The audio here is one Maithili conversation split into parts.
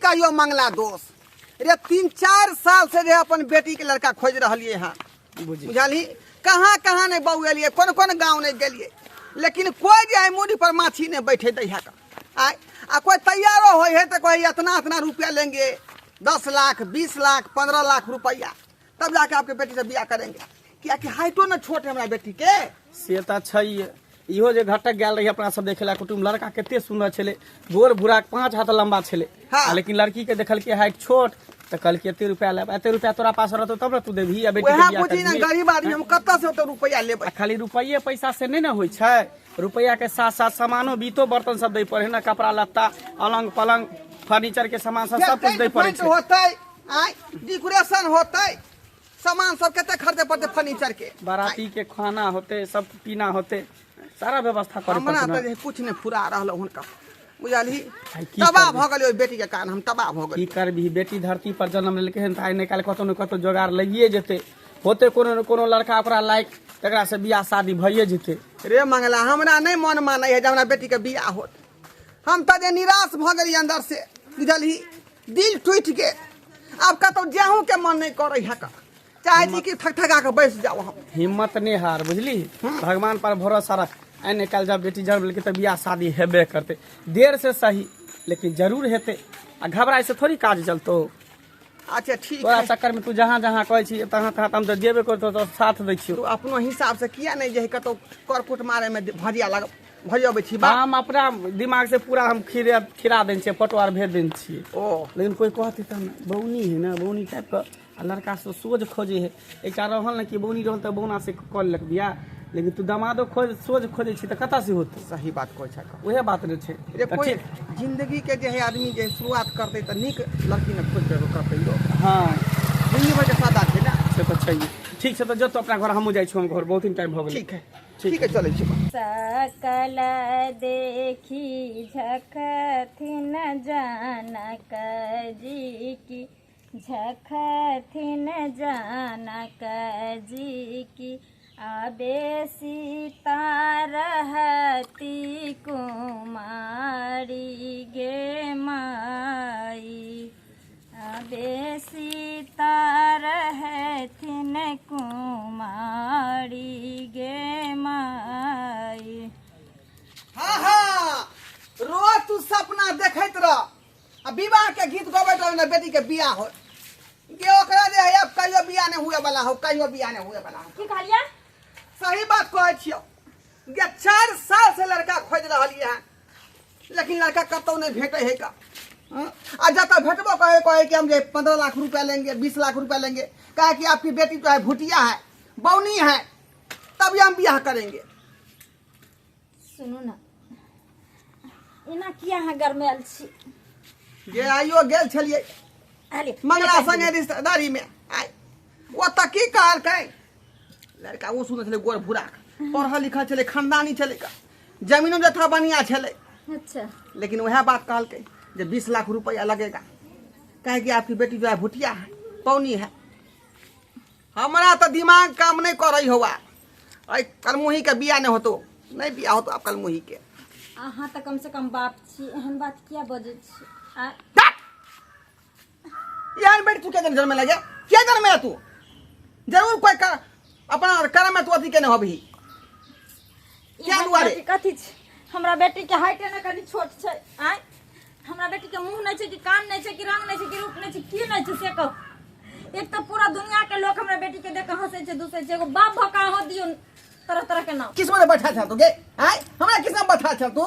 कहियो मंगला दोष रे। 3-4 साल से जे अपन बेटी के लड़का खोज रहलिए हँ। बुझी। बुझलही, कहाँ कहाँ नहीं बौएलिए, कोन कोन गाँव नहीं गेलिए, लेकिन कोई जे है मूड़ी पर माछी नहीं बैठे दै है। आय आ कोई तैयारो होइ है तो कोई इतना इतना रुपया लेंगे, 10 लाख 20 लाख 15 लाख रुपया, तब जाके आपके बेटी से बियाह करेंगे। कियाकि हाइटो न छोट है हमरा बेटी के। से तऽ छैहे। इहो जे घटक गेल रही अपना सब देखे ला कुटुम्ब, लड़का कते सुंदर छलै, गोर भूरा, 5 हाथ लंबा छलै। हाँ। आ लेकिन लड़की के देखलकै हाइट छोट तऽ कहलकै एते रुपया लेब, एते रुपया तोरा पास रहतौ तब ने तू देबही आ बेटी के वएह बियाह बुझी ने, करबही। गरीब आदमी हम कतऽ से ओते रुपया लेबै? आ खाली रुपये पैसा से नहि ने होइ छै, रुपया के साथ साथ सामानो बीतो बर्तन सब दै पड़े ने, कपड़ा लत्ता, अलंग पलंग, फर्नीचर के सामान सब, सब कुछ दै पड़े छै। होतै, आय डेकोरेशन होतै, सामान सब कते खर्चे पड़तै फर्नीचर के, बाराती के खाना होते, सब पीना होते, सारा व्यवस्था करे हमरा पड़तै तऽ ने। जे कुछ नहि फुरा रहल हुनका, बुझलही? आइ की तबाह करबै? भऽ गेलै ओहि बेटी के कारण, हम तबाह भऽ की गेलियै। करबिही, बेटी धरती पर जन्म लेलकै हन तऽ आइ नहि काल्हि कतौ ने कतौ जोगाड़ लगिए जेतै, होते कोनो ने कोनो लड़का ओकरा लायक, तकरा से बियाह शादी भइए जेतै। रे मंगला, हमरा नहि मन मानै है जे हमरा बेटी के बियाह होत। हम तऽ जे निराश भऽ गेलियै अंदर से, बुझलही? दिल टूटि गेल। आब कतौ जाहू के मन नहि करै है, का चाहै छी कि ठकठका के बैस जाउ हम। हिम्मत नहीं हार, बुझली? भगवान पर भरोसा रख। आइ नहि काल्हि जब बेटी जन्म लेलकै तऽ बियाह शादी हेबे करतै, देर से सही लेकिन जरूर हेतै। आ घबराइ से थोड़ी काज चलतौ। अच्छा ठीक तोरा है। चक्कर में तू जहाँ जहाँ कहै छी तहाँ तहाँ हम तऽ जेबे करतौ, तऽ साथ दै छियौ। तू अपनो हिसाब से किया नहि जे कतौ करकुट मारे में भजिया लग भजबै छी बा। हम अपना दिमाग से पूरा हम खीरा खिरा देने छियै, फोटो आर भेज देने छियै। ओ लेकिन कोई कहते तब ने, बौनी है ना, बौनी टाइप के आ लड़का से सोझ खोजे है। एकटा रहल ने कि बौनी रहल तऽ बौना से कऽ लेलक बियाह, लेकिन तू दमादो खोज सोझ खोजे छी तऽ कतऽ से होतै? सही बात कहै छै, उएह बात ने छै। रे। तऽ कोई ठीक। जिंदगी के जे है आदमी जे शुरुआत करतै तऽ नीक लड़की ने खोज के करतै यो। हाँ। जिंदगी भर के सादा छै ने। से तऽ छै। ठीक छै तऽ जतऽ अपना घर, हमहूँ जाइ छी हम घर, बहुत दिन टाइम भऽ गेलै। ठीक है, ठीक है, चलै छी। सकल देखी झखथिन जनक जी की, झखथिन जनक जी की, आबे सीता रहती कुमारी गे माई, आबे सीता रहथिन कुमारी गे माई। हाँ हाँ, रोज तू सपना देखैत रह आ विवाह के गीत गबैत रह ने बेटी के बियाह हो के, ओकरा जे है अब कहियो बियाह नहीं हुए वाला हो, कहियो बियाह नहीं हुए वाला हो। की कहलियै? सही बात कहै छियौ जे 4 साल से लड़का खोज रहलियै हँ, लेकिन लड़का कतौ नहीं भेटै है का। हम्म? आ जतऽ भेटबो कहे, कहे कि हम जे 15 लाख रुपया लेंगे, 20 लाख रुपया लेंगे, कहे कि आपकी बेटी तो है भुटिया है, बौनी है, तभी हम बियाह करेंगे। सुनू ने, एना किया अहाँ गरमायल छी? जे आइयो गेल छलियै अरे मंगला संगे रिश्तेदारी में, आइ ओतऽ की कहलकै लड़का? ओ सुनै छलै गोर भूरा, पढ़ल लिखल छलै, खानदानी छलै, का जमीनो जथा बढ़िया छलै। अच्छा। लेकिन वएह बात कहलकै जे 20 लाख रुपया लगेगा, काहे कि आपकी बेटी जो है भुटिया है, पौनी है। हमरा तऽ दिमाग काम नहि करै हौआ। अइ कलमुही के बियाह नहि होतो, नहि बियाह होतो आब कलमुही के। अहाँ तऽ कम से कम बाप छी, एहन बात किया बजै छी आ? एहन बेटी तू के जन्मे लगे, के जन्मे तू? जरूर कोई कर अपना कर्म में तू अथी केने होबही। क्या एहन दुआरे? बेटी कथी छै? हमरा बेटी के हाइटे ने कनि छोट छै। आँय, हमरा बेटी के मुंह नहि छै कि कान नहि छै कि रंग नहि छै कि रूप नहि छै, की नहि छै से कहू? एक तऽ पूरा दुनिया के लोग हमरा बेटी के देख के हंसै छै, दूसै छै। एगो बाप भऽ के अहाँ दियौ तरह तरह के नाम। किस्मत में बैठा छल तू गे? आँय, हमरा किस्मत में बैठा छल तू?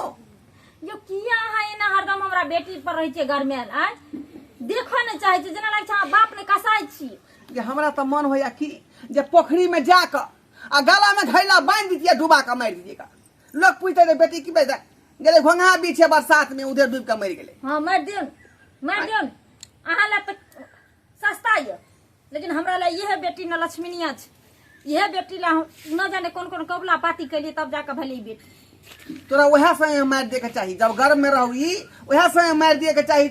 यो किया अहाँ एना हरदम हमरा बेटी पर रहै छियै गरमायल? आँय, देखऽ नहि चाहै छियै, जेना लागै छै अहाँ बाप नहि कसाइ छी। जे हमरा तऽ मन होइया कि जे पोखरी में जा कऽ आ गला में घैला बांधि दितियै, डुबा कऽ मारि दितियै। लोग पूछते जे बेटी की बेटा गेलै घोंघा बीछे बरसात में, उधर डूबि कऽ मरि गेलै। हाँ, मारि दियौ ने, मारि दियौ ने। अहाँ लए तऽ सस्ता यऽ, लेकिन हमरा लए इहे बेटी न लक्ष्मीनिया छै। इहे बेटी लए हम न जाने कोन कोन कबुला पाती केलियै, तब जाकऽ भेलै ई बेटी। तोरा वएह समय मारि दिएके चाही, जब गर्भ में रहू ई वएह समय मारि दिएके चाही।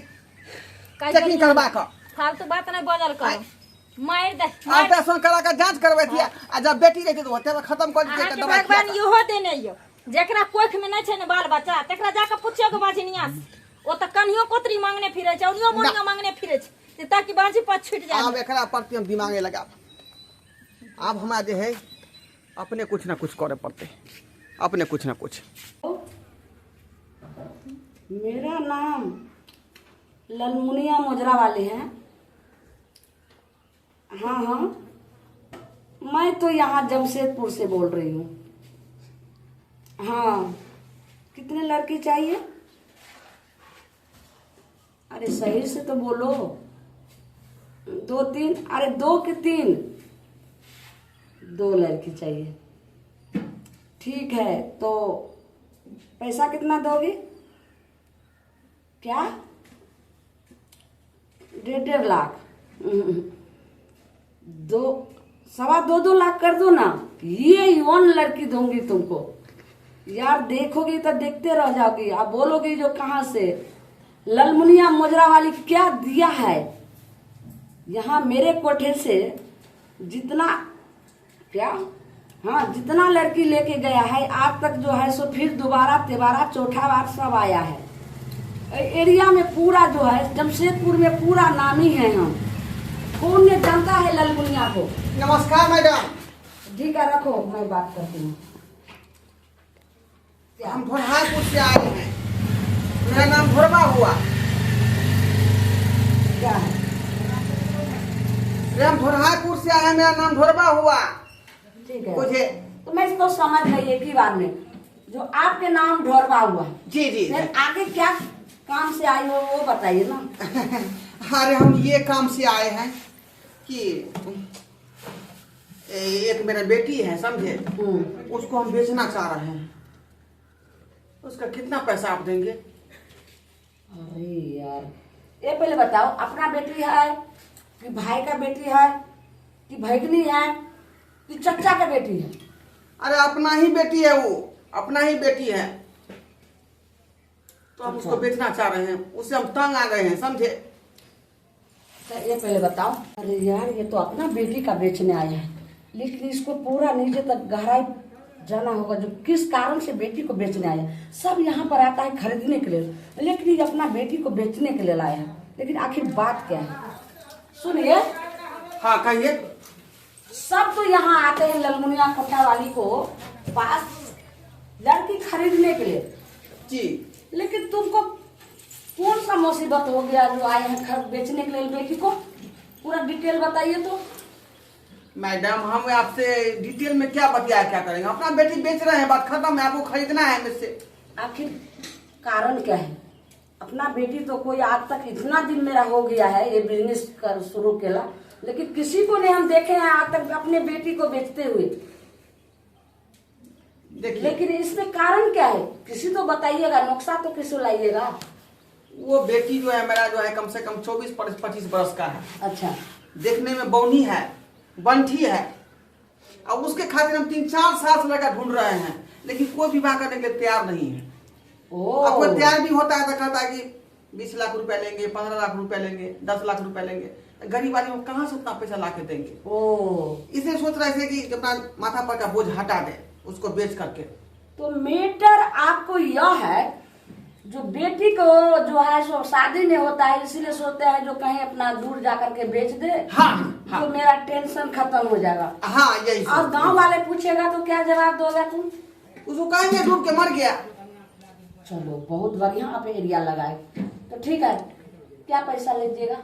काल्हि चेकिंग करबा कऽ। फालतू बात नहि बजल करू। मारि दे, मारि। अल्ट्रासाउंड करा कऽ जांच करबैतियै आ जब बेटी रहितै तऽ ओते खत्म कऽ दितियै। अहाँके दवाइ खिया भगवान कऽ। इहो देने यौ, जेकरा कोख में नहि छै ने बाल बच्चा, तकरा जाके पुछियो के बजनिया से, ओ तऽ कनियो कोतरी मांगने फिरै छै, औनियो मोनियो मांगने फिरै छै, जे ताकि बाँझी पाँच छूटि जाय। आब एकरा प्रति हम दिमागे लगाब। आब हमरा जे है अपने कुछ ना कुछ करे पड़ते, अपने कुछ ना कुछ। मेरा नाम ललमुनिया मोजरा वाले हैं। हाँ हाँ, मैं तो यहाँ जमशेदपुर से बोल रही हूँ। हाँ, कितने लड़की चाहिए? अरे सही से तो बोलो। 2 3? अरे 2 के 3? 2 लड़की चाहिए। ठीक है, तो पैसा कितना दोगी? क्या 1.5 लाख? 2 2.25 2 लाख कर दो ना। ये यौन लड़की दूंगी तुमको यार, देखोगी तो देखते रह जाओगी। आप बोलोगी जो कहाँ से ललमुनिया मोजरा वाली क्या दिया है। यहाँ मेरे कोठे से जितना क्या, हाँ जितना लड़की लेके गया है आज तक जो है सो फिर दोबारा तिबारा चौथा बार सब आया है। एरिया में पूरा जो है जमशेदपुर में पूरा नामी है हम। कौन ने जानता है ललमुनिया को। नमस्कार मैडम। ठीक है रखो, मैं बात करती हूँ। हम घोड़ापुर से आए हैं, मेरा नाम घोड़वा हुआ। क्या है? हम घोड़ापुर से आए हैं, मेरा नाम घोड़वा हुआ। ठीक है, मुझे तो मैं तो समझ गई एक ही बार में, जो आपके नाम ढोरवा हुआ। जी जी। फिर आगे क्या काम से आई हो वो बताइए ना। अरे हम ये काम से आए हैं कि एक मेरा बेटी है समझे, उसको हम बेचना चाह रहे हैं। उसका कितना पैसा आप देंगे? अरे यार ये पहले बताओ, अपना बेटी है कि भाई का बेटी है कि भगनी है कि चचा का बेटी है? अरे अपना ही बेटी है, वो अपना ही बेटी है, तो हम उसको बेचना चाह रहे हैं, उससे हम तंग आ गए हैं समझे। तो ये पहले बताओ। अरे यार ये तो अपना बेटी का बेचने आया है, लेकिन इसको पूरा नीचे तक गहराई जाना होगा जो किस कारण से बेटी को बेचने आया। सब यहाँ पर आता है खरीदने के लिए, लेकिन ये अपना बेटी को बेचने के लिए लाया है। लेकिन आखिर बात क्या है? सुनिए। हाँ कहिए। सब तो यहाँ आते हैं ललमुनिया कोठा वाली को पास लड़की खरीदने के लिए जी, लेकिन तुमको कौन सा मुसीबत हो गया जो आए हैं खर बेचने के लिए बेटी को? पूरा डिटेल बताइए तो। मैडम हम आपसे डिटेल में क्या बतिया क्या करेंगे, अपना बेटी बेच रहे हैं, बात खत्म है, आपको खरीदना है मुझसे। आखिर कारण क्या है? अपना बेटी तो कोई आज तक इतना दिन मेरा हो गया है ये बिजनेस कर शुरू केला, लेकिन किसी को नहीं हम देखे हैं आज तक अपने बेटी को बेचते हुए। देखिए, लेकिन इसमें कारण क्या है किसी तो बताइएगा, नुकसान तो किसी लाइएगा। वो बेटी जो है मेरा जो है कम से कम 24-25 बरस का है। अच्छा। देखने में बौनी है, बंठी है, और उसके खातिर हम 3-4 साल से लड़का ढूंढ रहे हैं, लेकिन कोई विवाह करने के लिए तैयार नहीं है। ओ। कोई तैयार भी होता है तो कहता है कि 20 लाख रुपया लेंगे, 15 लाख रुपया लेंगे, 10 लाख रुपया लेंगे। गरीब आदमी कहाँ से उतना पैसा ला के देंगे? ओ। इसलिए सोच रहे थे कि अपना माथा पर का बोझ हटा दे उसको बेच करके। तो मैटर आपको यह है जो बेटी को जो है सो शादी नहीं होता है, इसीलिए सोचते हैं जो कहीं अपना दूर जा करके बेच दे। हाँ, हाँ। तो मेरा टेंशन खत्म हो जाएगा। हाँ यही। और गांव वाले पूछेगा तो क्या जवाब दोगे तुम? उसको कहेंगे डूब के मर गया। चलो बहुत बढ़िया आप एरिया लगाए। तो ठीक है, क्या पैसा लीजिएगा?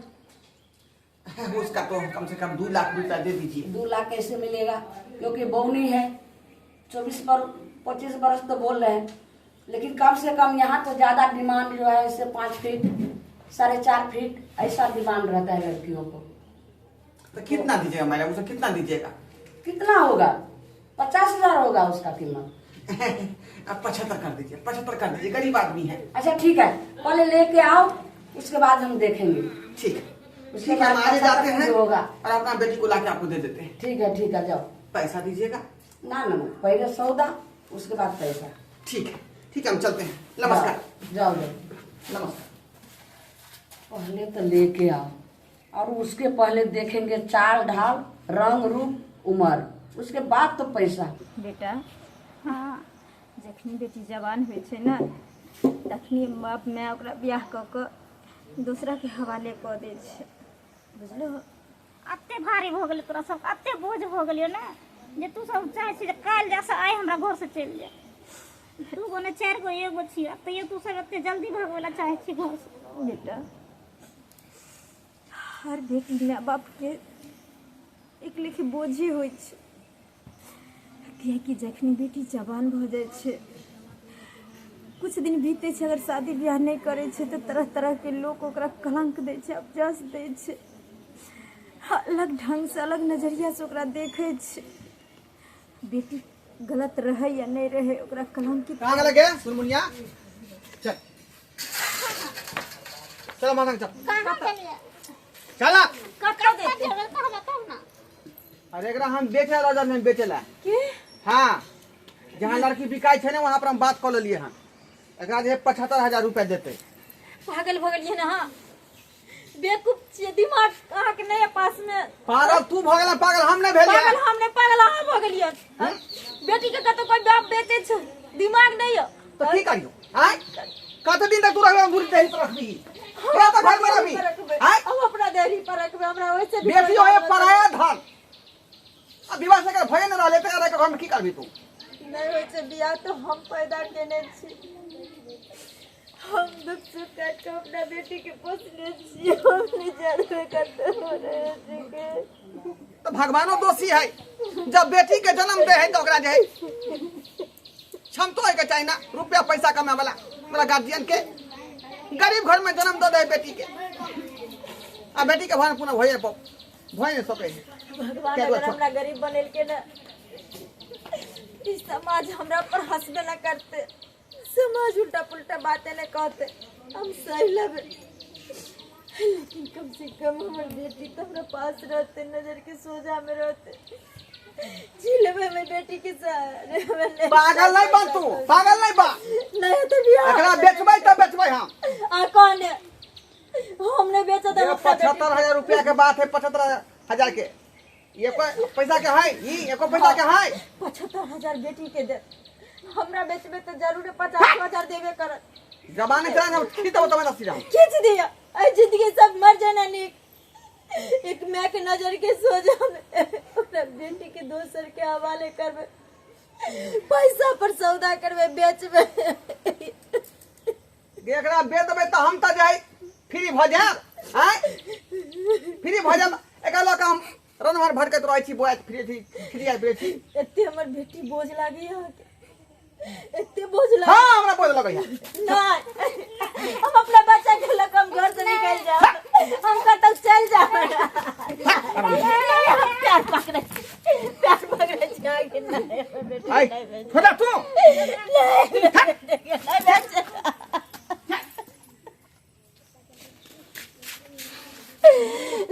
उसका तो कम से कम 2 लाख रुपया दे दीजिए। 2 लाख कैसे मिलेगा? क्योंकि बौनी है, 24-25 बरस तो बोल रहे हैं, लेकिन कम से कम यहाँ तो ज्यादा डिमांड जो है इसे 5 फीट 4.5 फीट ऐसा डिमांड रहता है लड़कियों को। तो कितना दीजिएगा मैडम, उसे कितना दीजिएगा? कितना होगा? 50,000 होगा उसका कीमत। अब 75 कर दीजिए, 75 कर दीजिए, गरीब आदमी है। अच्छा ठीक है, पहले लेके आओ उसके बाद हम देखेंगे। ठीक है, उसके ठीक है, हम बाद आगे जाते हैं होगा और अपना बेटी को लाके आपको दे देते हैं। ठीक है, ठीक है, जाओ। पैसा दीजिएगा। ना ना, पहले सौदा उसके बाद पैसा। ठीक है, ठीक है, हम चलते हैं। नमस्कार। जाओ जाओ। नमस्कार। पहले तो लेके आओ और उसके पहले देखेंगे चाल ढाल, रंग रूप, उम्र, उसके बाद तो पैसा। बेटा, हाँ, जखनी बेटी जवान होइ छै ने तखनी बाप माय ओकरा बियाह कऽ कऽ दोसराके हवाले कऽ दै छै बुझलहो। एते भारी भऽ गेलै तोरा सब, एते बोझ भऽ गेलियौ ने जे तू सब चाहै छी जे काल्हि जा से आइ हमरा घरसँ चलि जा। दू गो ने चारि गो एगो छी, तैयो तू सब एते जल्दी भगबै लए चाहै छी घरसँ। बेटा, हर बेटी माय बापके एक लेखे बोझे होइ छै, किएकि जखनी बेटी जवान भऽ जाइ छै, कुछ दिन बीतै छै, अगर शादी बियाह नहि करै छै तऽ तरह तरहके लोक ओकरा कलङ्क दै छै, अपजस दै छै, अलग ढङ्गसँ अलग नजरियासँ ओकरा देखै छै। बेटी गलत रहै या नहि रहै, ओकरा कलङ्कित। कहाँ गेलै गे सुनमुनिया? चल चल मामा, चल। कहाँ गेलियै? चल। कतऽ जेतै? कहाँ बताउ ना। अरे एकरा हम बेचे राजा में बेचे ला। के? हाँ, जहाँ लड़की बिकाई छै ने वहाँ पर हम बात कऽ लेलियै हन। एकरा जे 75,000 रुपया देतै। पागल भऽ गेलियै ने अहाँ? बेवकूफ छियै, दिमाग अहाँके नहि है पास में। पागल तू भऽ गेला, पागल हम नहि भेलियै। पागल हम नहि, पागल अहाँ भऽ गेलियै। बेटी के कतौ कोई बाप बेचै छै? दिमाग नहीं है तऽ की करियौ आँय? कते दिन तक तू रहबे बुढ़ी देही पर रखबी? तोरा तऽ घर में रहबी आँय? हम अपना देहरी पर रखबै, हमरा ओइसे भी बेटी होए पराया धन, आ विवाह से एकर भए नहि रहलै तऽ एकरा घर में की करबी तू? नहि होइ छै बियाह तऽ हम पैदा केने छी, हम दुख सुख काटि कऽ अपना बेटी के पोसने छी, हम नहि जानबे कतौ रहै छै के। तऽ भगवानो दोषी है। जब बेटी के जन्म दे है तऽ ओकरा जे है क्षमतो होइके चाही ना रुपया पैसा कमाए वाला। ओकरा गार्जियन के गरीब घर में जन्म दऽ दे है बेटी के, आ बेटी के भरण पुनः भए भए नहि सकै है। भगवान क्या अगर हुआ? हमरा गरीब बनेलके ने, ई समाज हमरा पर हंसबे न करते, समाज उल्टा पुल्टा बातें न कहते, हम सही लेबै, लेकिन कम से कम हमर बेटी तो हमरा पास रहते, नजर के सोझा में रहते। जी लेबै हमर बेटी के सहारे, हमरा नहि। पागल नहीं बन तू, पागल नहीं बन। नहीं तो बियाह एकरा बेचबै तऽ बेचबै हम। आ कौन है? हम नहीं बेचत ये हम अपना बेटी। 75,000 रुपया के बात है, 75,000 के ये कोई पैसा के है? ई एको पैसा के है? 75,000 बेटी के दे, हमरा बेचबे तो जरूर 50,000 देबे करत। जबान चला ना, खींच दो तो सीधा खींच दिया। ऐ जिंदगी सब मर जाना निक, एक माय के नजर के सोझा में अपना बेटी के दोसर के हवाले करबे, पैसा पर सौदा करबे, बेचबे। एकरा बेच देबै तऽ हम तऽ जाय फ्री भऽ जायब। आँय, फ्री भऽ जायब। एकरा लऽ कऽ हम रनभर भटकैत रहै छी, बौआइत फिरै छी, खिरियाइत फिरै छी। एते हमर बेटी बोझ लागैया अहाँके? एते बोझ लागे? हाँ, हमरा बोझ लगैया। नहीं, हम अपना बच्चा के लऽ कऽ हम घर से निकलि जायब, हम कतौ चलि जायब। हम प्यार पकड़ै छी, प्यार पकड़ै छी अहाँके। नहि, हमर बेटी आइ नहि बेच। छोड़ा तू। नहि, नहि बेच।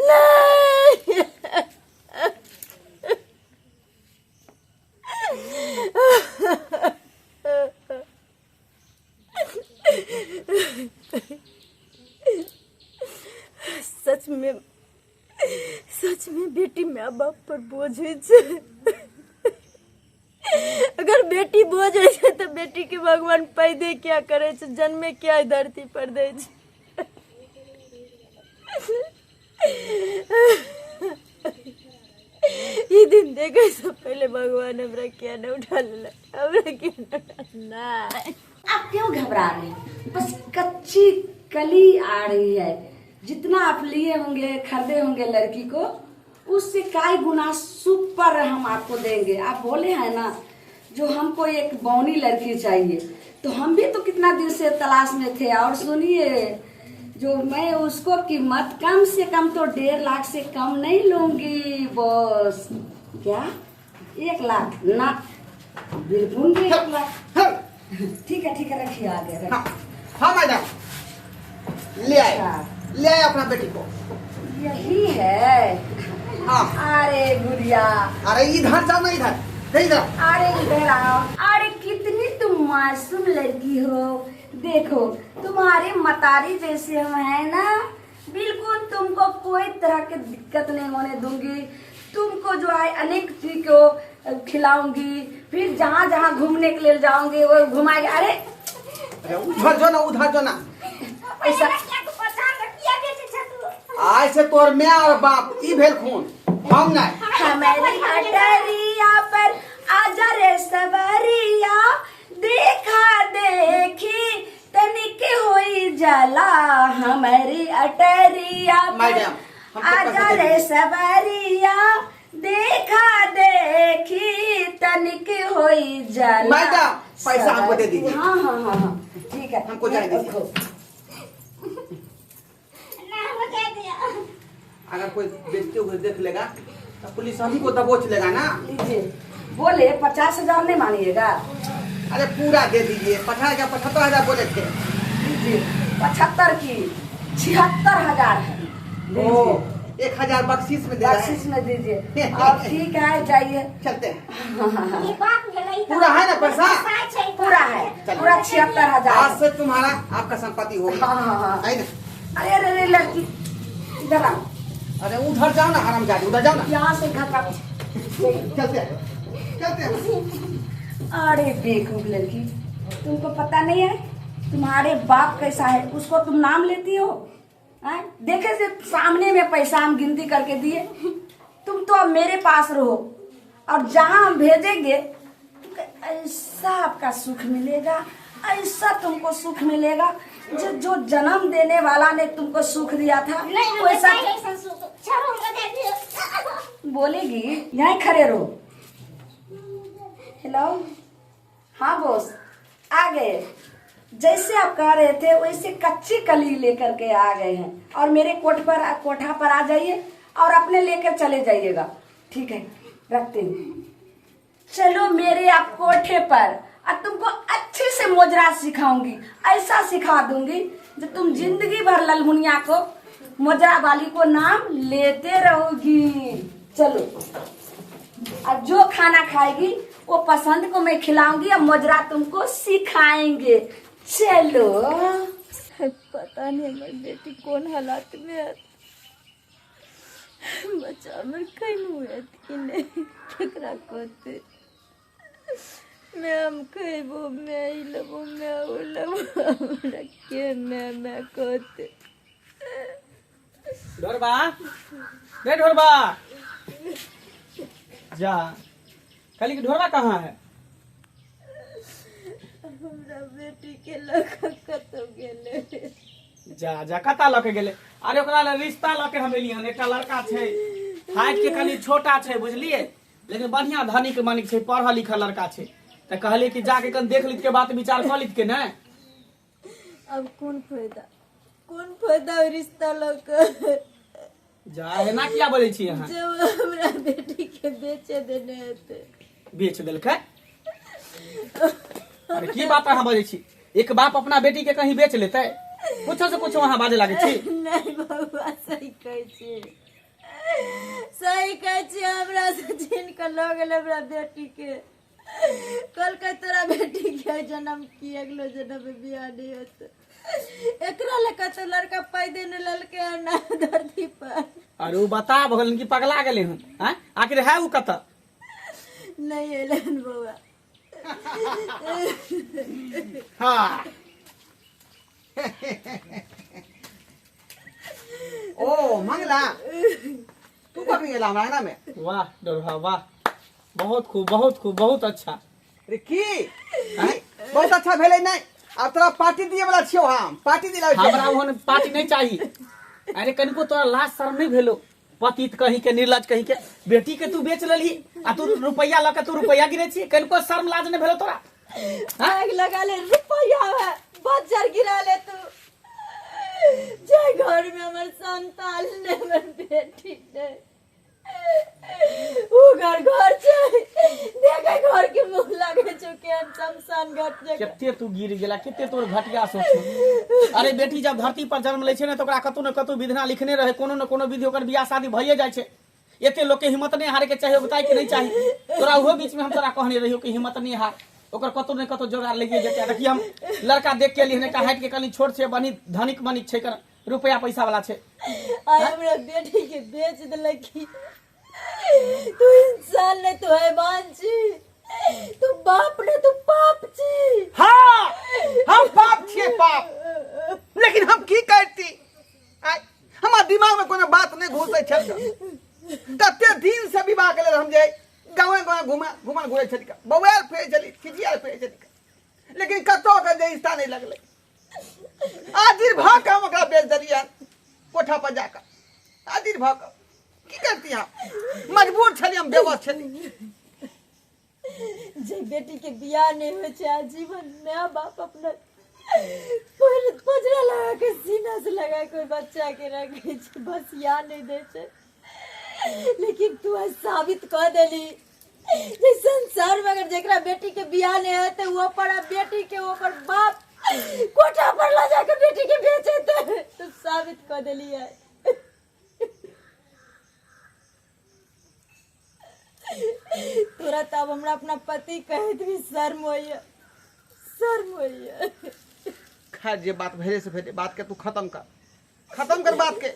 नहीं। सच में, सच में बेटी माय बाप पर बोझ होइ छै। अगर बेटी बोझ होइ छै तऽ बेटी के भगवान पैदे क्या करै छै, जन्मे क्या धरती पर दै छै। ई दिन देखै से पहिले भगवान हमरा किया नहि उठा लेलक, हमरा किया नहि उठा? नहि। आप क्यों घबरा रहे हैं? बस कच्ची कली आ रही है। जितना आप लिए होंगे, खरीदे होंगे लड़की को, उससे कई गुना सुपर हम आपको देंगे। आप बोले हैं ना जो हमको एक बौनी लड़की चाहिए, तो हम भी तो कितना दिन से तलाश में थे। और सुनिए, जो मैं उसको कीमत कम से कम तो 1.5 लाख से कम नहीं लूंगी बॉस। क्या 1 लाख? ना, बिल्कुल नहीं 1 लाख। हाँ। ठीक है, ठीक है, रखिए आगे, रखिए। हाँ हाँ मैडम, ले आए। अच्छा। ले आए अपना बेटी को। यही है? हाँ। अरे गुड़िया। अरे इधर जाओ ना, इधर नहीं, इधर। अरे इधर आओ। अरे कितनी तुम मासूम लड़की हो, देखो तुम्हारे मतारी जैसे हम हैं ना, बिल्कुल तुमको कोई तरह के दिक्कत नहीं होने दूंगी। तुमको जो है अनेक चीज को खिलाऊंगी, फिर जहाँ जहाँ घूमने के लिए जाऊंगी वो घुमाएगी। अरे अरे उधर जो ना, उधर जो ना। ऐसा किया तू पहचान के किया बेचै छ तू? आज से तोर my और बाप ई भेल खून, हम नहीं। हमारी अटरिया पर आजा रे सवरिया, देखा देखी तनिक होई जाला। हमारी अटरिया पर मैडम, हमको आजा पैसा दे रे दीजिए। सवरिया, देखा देखी तनिक होई जाला। मैडम, पैसा हमको दे दीजिए। हाँ हाँ हाँ हाँ, ठीक है, हमको जाने दीजिए। रखो। ना, हमको जाए दिया। अगर कोई बेचते हुए देख लेगा तो पुलिस हम ही को दबोच लेगा ना। लीजिए, बोले 50,000 नहीं मानिएगा? अरे पूरा दे दीजिए, 50,000 75,000 बोले थे। लीजिए, 75 की 76,000 है। ओ, लीजिए। 1,000 बख्शीश में दे रहे हैं। बख्शीश में दीजिए। और ठीक है, जाइए। चलते हैं। ई बाप भेलै ई तऽ। पूरा है ना पैसा? पैसा छै ई। पूरा है। चलिए। पूरा 76,000। आज से तुम्हारा आपका संपत्ति हो गया। हाँ हाँ हाँ। है ना? अरे अरे अरे लड़की, इधर आओ। अरे उधर जाओ ना हरामजादी, उधर जाओ ना। यहाँ से घर का। चलते हैं, चलते हैं। अरे बेवकूफ लड़की, तुमको पता नहीं है तुम्हारे बाप कैसा है, उसको तुम नाम लेती हो? हैं? देखे से सामने में पैसा हम गिनती करके दिए। तुम तो अब मेरे पास रहो और जहाँ हम भेजेंगे तुमको ऐसा आपका सुख मिलेगा, ऐसा तुमको सुख मिलेगा जो जो जन्म देने वाला ने तुमको सुख दिया था नहीं, हमरा वैसा। चाहिए ऐसन सुख। छोड़ो, हमरा जाए दियो। बोलेगी, यहीं खड़े रहो। हेलो, हाँ बॉस, आ गए। जैसे आप कह रहे थे वैसे कच्ची कली लेकर के आ गए हैं और मेरे कोठ पर कोठा पर आ जाइए और अपने लेकर चले जाइएगा। ठीक है, रखते हूँ। चलो मेरे आप कोठे पर और तुमको अच्छे से मोजरा सिखाऊंगी, ऐसा सिखा दूंगी जो तुम जिंदगी भर ललमुनिया को मोजरा वाली को नाम लेते रहोगी। चलो, अब जो खाना खाएगी वो पसंद को मैं खिलाऊंगी और मोजरा तुमको सिखाएंगे। चलो। पता नहीं हमर बेटी कोन हालात में है, बच्चा हमर कहीं हुए कि नहीं, केकरा कहते मैं हम खेबो, मैं ई लेबो, मैं ओ लेबो, हमरा के मैं कहते। ढोरबा रे, ढोरबा जा कहली कि ढोरबा कहाँ है? हमरा बेटी के लऽ कऽ कतौ गेलै। जा जा, कता लऽ के गेलै? अरे ओकरा लए रिश्ता लऽ के हम एलियै हन। एकटा लड़का छै, हाइट के कनि छोटा छै बुझलियै, लेकिन बढ़िया धनिक मनिक छै, पढ़ल लिखल लड़का छै। तऽ कहलियै कि जाके कनि देख लिख के बात विचार कऽ लिख के ने। अब कोन फायदा, कोन फायदा ओहि रिश्ता लऽ कऽ? जा, एना किया बजै छी अहाँ? जब हमरा बेटी के बेचे देने हेतै। बेच देलकै? अरे की बात अहाँ बजै छी? एक बाप अपना बेटी के कहीं बेच लेतै? कुछो से कुछो अहाँ बाजे लागै छी। नहीं बउआ, सही कहै छी, सही कहै छी। हमरा से छीन कऽ लऽ गेल हमरा बेटी के। कहलकै तोरा बेटी के जन्म की अगलो जन्म में बियाह नहीं होतै। एकरा लए कतौ लड़का पैदे नहि लेलकै हन धरती पर। अरे ओ बता भगल कि पगला गेलै हन? आँय, आखिर है उ कतऽ? नहीं एलै हन बउआ। हाँ, ओ मंगला, तू कखनी गेला हमरा अंगना में? वाह डोरहा वाह, बहुत खूब, बहुत खूब, बहुत अच्छा। अरे की हैं? बहुत अच्छा भेलै। नहीं, आब तोरा पार्टी दिए वाला छियौ, हम पार्टी दिलाबै छियौ। हमरा ओहन पार्टी नहीं चाही। अरे कनिको तोरा लाज शर्म नहीं भेलो? पतित कहीं के, निर्लज कहीं के, बेटी के तू बेच लेलही आ तू रुपया लऽ के तू रुपया गिरे छी। कनिको शर्म लाज नहीं भेलो तोरा? आग लगा ले रुपया में, बज्जर गिरा ले तू। जे घर में हमर संतान ने, हमर बेटी ने, उ घर घर छै? देखे घर के मुंह लागे छौ केहन शमशान घाट जकाँ। कते तू गिर गेला, कते तोर घटिया सोच छौ। अरे बेटी जब धरती पर जन्म लै छै ने तऽ ओकरा कतौ ने कतौ विधना लिखने रहे, कोनो ने कोनो विधि ओकर बियाह शादी भइए जाइ छै। एते लोक के हिम्मत नहि हारे के चाही, उगताई के नहीं चाही। तोरा ओहो बीच में हम तोरा कहने रहियो कि हिम्मत नहीं हार, ओकर कतौ ने कतौ जोगाड़ लगिए जेतै। देखिए, हम लड़का देख के एलियै हन, एकटा हाइट के कनि छोट छै, बनी धनिक मनिक छै, कर रुपया पैसा वाला छै। आइ हमरा बेटी के बेच देलक। तू इंसान नहीं, तू हैवान छी। तू बाप ने तू पाप छी। हाँ, हम पाप छियै पाप, लेकिन हम की करती? आय हमरा दिमाग में कोनो बात नहीं घुसै छल। कते दिन से विवाह के लेल हम जे गाँवे गाँवे घुमा घुमल घुरै छली, बौआयल फिरै छली, खिचियाल फिरै छली, लेकिन कतौ के जे हिस्सा नहीं लगलै। आदिर भऽ कऽ हम ओकरा बेच देलियै कोठा पर जाकऽ। आदिर भऽ कऽ की करती? हम मजबूर छली, हम बेबस छली। जे बेटी के बियाह नहीं होइ छै, आजीवन माय बाप अपना पजरा लगा के, सीना से लगा के ओहि बच्चा के रखे छै, बस या नहीं दै छै। लेकिन तू आज साबित कऽ देली जे संसार में अगर जेकरा बेटी के बियाह नहीं होते, वो पर बेटी के ओकर बाप कोठा पर ला जाके बेटी के बेचेते। तू साबित कऽ देली है। तोरा तब हमरा अपना पति कहैत भी शर्म होइए, शर्म होइए। खैर, जे बात भेले से भेले, बात के तू खत्म कर, खत्म कर बात के।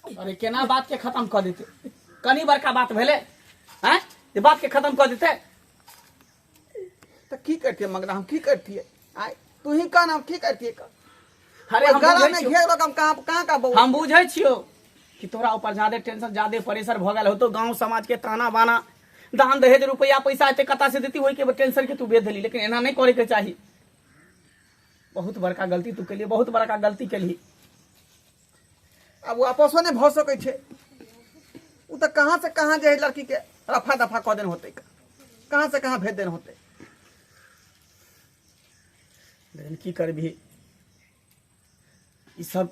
अरे केना बात के खत्म कऽ देते? कनी बड़का बात भेले हैं जे बात के खत्म कऽ देते? तऽ की करतियै मगना, हम की करतियै? आय तू ही कह ना, हम की करतियै कह? अरे हम गला बुझै में छियौ। घेर हम कहाँ कहाँ का बउआ। हम बुझै छियौ कि तोरा ऊपर ज्यादे टेंशन, ज्यादे प्रेशर भऽ गेल होतो। गांव समाज के ताना बाना, दान दहेज, रुपया पैसा एते कता से देती, ओहि के टेंशन के तू बेच देली। लेकिन एना नहीं करे के चाही। बहुत बड़का गलती तू केली, बहुत बड़का गलती केली। आब वापसो नहि भऽ सकै छै। ओ तऽ कहाँ से कहाँ जे है लड़की के रफा दफा कऽ देने होतै, कहाँ से कहाँ भेज देने होतै। लेकिन की करबही, ई सब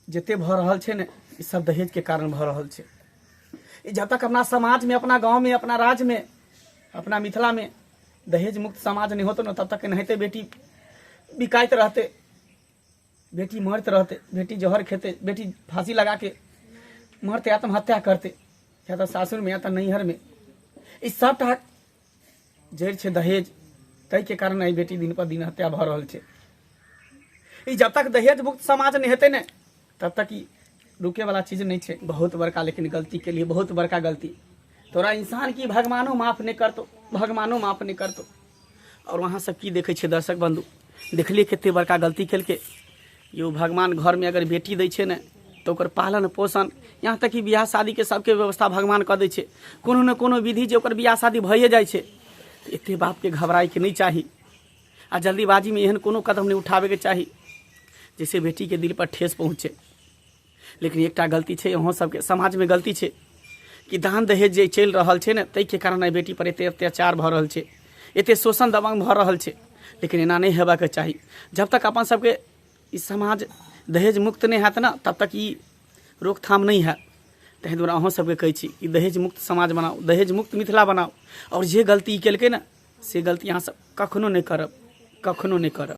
जते भऽ रहल छै ने, ई सब दहेज के कारण भऽ रहल छै। ई जब तक अपना समाज में, अपना गांव में, अपना राज्य में, अपना मिथिला में दहेज मुक्त समाज नहीं होतो ना, तब तक एनाहिते बेटी बिकाइत रहते, बेटी मरत रहते, बेटी जहर खेते, बेटी फांसी लगा के मरते, आत्महत्या करते, या तो सासुर में या तो नैहर में। ई सबटा जड़ि छै दहेज, ताहिके कारण एहि बेटी दिन पर दिन हत्या भऽ रहल छै। ई जब तक दहेज मुक्त समाज नहि हेतै ने, तब तक ई रुके वाला चीज नहीं छै। बहुत बड़का लेकिन गलती के लिए, बहुत बड़का गलती। तोरा इंसान की भगवानो माफ नहीं करतो, भगवानो माफ नहीं करतो। और वहाँ सब की देखै छै दर्शक बंधु, देखलिए कते बड़का गलती केलकै। यो भगवान घर में अगर बेटी दै छै ने, तऽ ओकर पालन पोषण, यहाँ तक कि बियाह शादीके सबके व्यवस्था भगवान कऽ दै छै। कोनो ने कोनो विधि जे ओकर बियाह शादी भइए जाइ छै। तऽ एते बापके घबराइके नहि चाही आ जल्दीबाजीमे एहन कोनो कदम नहि उठाबैके चाही जैसे बेटीके दिल पर ठेस पहुँचे। लेकिन एकटा गलती छै अहाँ सबके समाजमे, गलती छै कि दान दहेज जे चलि रहल छै ने, ताहिके कारण आइ बेटी पर एते अत्याचार भऽ रहल छै, एते शोषण दमन भऽ रहल छै। लेकिन एना नहि हेबाके चाही। जब तक अपन सबके ई समाज दहेज मुक्त नहि हैत ने, तब तक ई रोकथाम नहि हैत। ताहि दुआरे अहूँ सबके कहै छी कि दहेज मुक्त समाज बनाउ, दहेज मुक्त मिथिला बनाउ। आओर जे गलती ई केलकै ने, से गलती अहाँ सब कखनो नहि करब, कखनो नहि करब।